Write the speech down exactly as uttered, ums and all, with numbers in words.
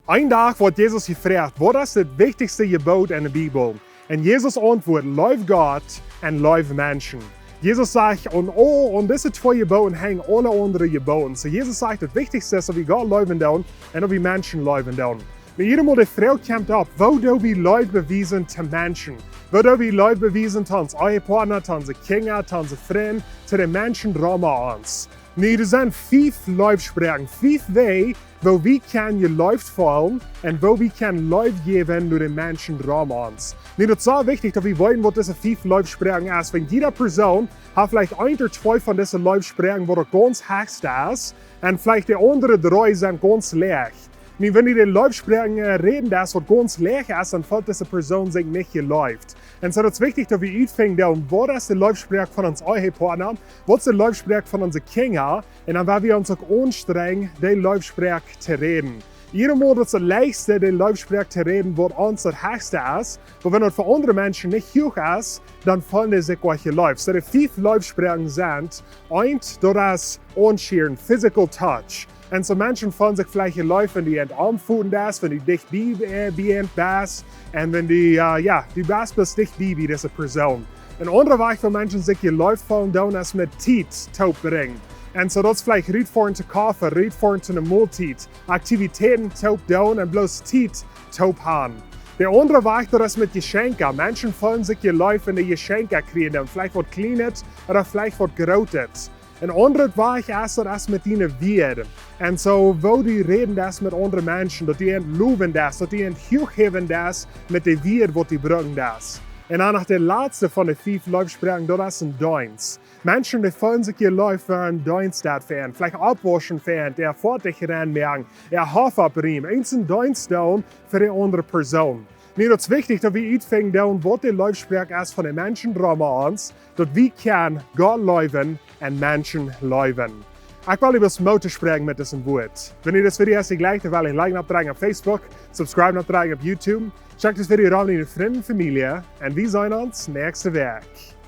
Een Dach woat Jesus jefroacht: "Waut es daut wichtichste Jeboot enne Bibel?" Un Jesus auntwuat: "Leew Gott un leew Menschen." Jesus sajcht: "Aun aul, aun dise twee Jebooten henjen aule aundre Jebooten." Soo Jesus sajcht, daut wichtichste es, daut wie Gott leewen doonen un daut wie Menschen leewen doonen. Oba jiedatmol de Froag kjemt opp: Woo doo wie Leew bewiesen to Menschen? Woo doo wie Leew bewiesen to onsen Ehepartner, to onse Kjinja, to onse Frind, to de Menschen rom ons? Nu, doa sent fief Leewsproaken, fief Wäaj, woo wie kjennen jeleeft feelen un woo wie kjennen Leew jäwen no de Menschen rom ons. Nu, daut es soo wichtich, daut wie weeten, waut dise fief Leewsproaken es. Wan jieda Persoon haft veleicht een ooda twee von dise Leewsproaken, waut daut gaunz hechste es, un veleicht de aundre dree sent gaunz läach. Nu, wan du de Leewsproaken, äh, räden deist, waut gaunz läach es, dan feelt dise Persoon sikj nich jeleeft. Un soo, daut es wichtich, daut wie utfinjen doonen, waut es de Leewsproak von ons Ehepartner, waut es de Leewsproak von onse Kjinja, un dan woa wie ons uk aunstrenjen, de Leewsproak to räden. Jiedatmol daut es daut leichtste, de Leewsproak to räden, waut ons daut hechste es, oba wan daut fa aundre Menschen nich huach es, dan feelen dee sikj nich jeleeft. Soo, de fief Leewsproaken sent: eent, daut es aunschieren, physical touch. Un soo Menschen feelen sikj veleicht jeleeft, wan du an aunfoten deist, wan du dicht bie, äh, bie an best, un wan du, äh, jo, du best bloos dicht bie, bie dise Persoon. Een aundra Wajch, woo Menschen sikj jeleeft feelen doonen, es met Tiet toop brinjen. Un soo, daut es veleicht rutfoaren to Koffe, rutfoaren to eene Moltiet, Aktivitäten toop doonen un bloos Tiet toop haben. De aundra Wajch, daut es met Jeschenkja. Menschen feelen sikj jeleeft, wan dee Jeschenkja kjrieen doonen, veleicht waut Kjlienet ooda veleicht waut Grootet. Een aundra Wajch es, daut es met diene Wieed. Un soo, woo du räden deist met aundre Menschen, daut du an lowen deist, daut du an huach häwen deist met de Wieed, waut du brucken deist. Un dan noch de latste von de fief Leewsproaken, daut es een Deenst. Menschen, dee feelen sikj jeleeft, wan du een Deenst deist fa an. Veleicht oppwauschen fa an, äa Foatich rein moaken, äa Hoff oppriemen, eent een Deenst doonen fa de aundre Persoon. Nu, daut es wichtich, daut wie utfinjen doonen, waut de Leewsproak es von de Menschen rom ons, daut wie kjennen Gott leewen un Menschen leewen. Ekj well die bloos Moot toospräakjen met dise Wieed. Wan die dit Video jefelt, dan woa ekj like opdrekjen opp Facebook, subscribe opdrekjen opp YouTube, check dit Video rom met diene Frind un Famielje, un wie seenen ons näakjste Wäakj.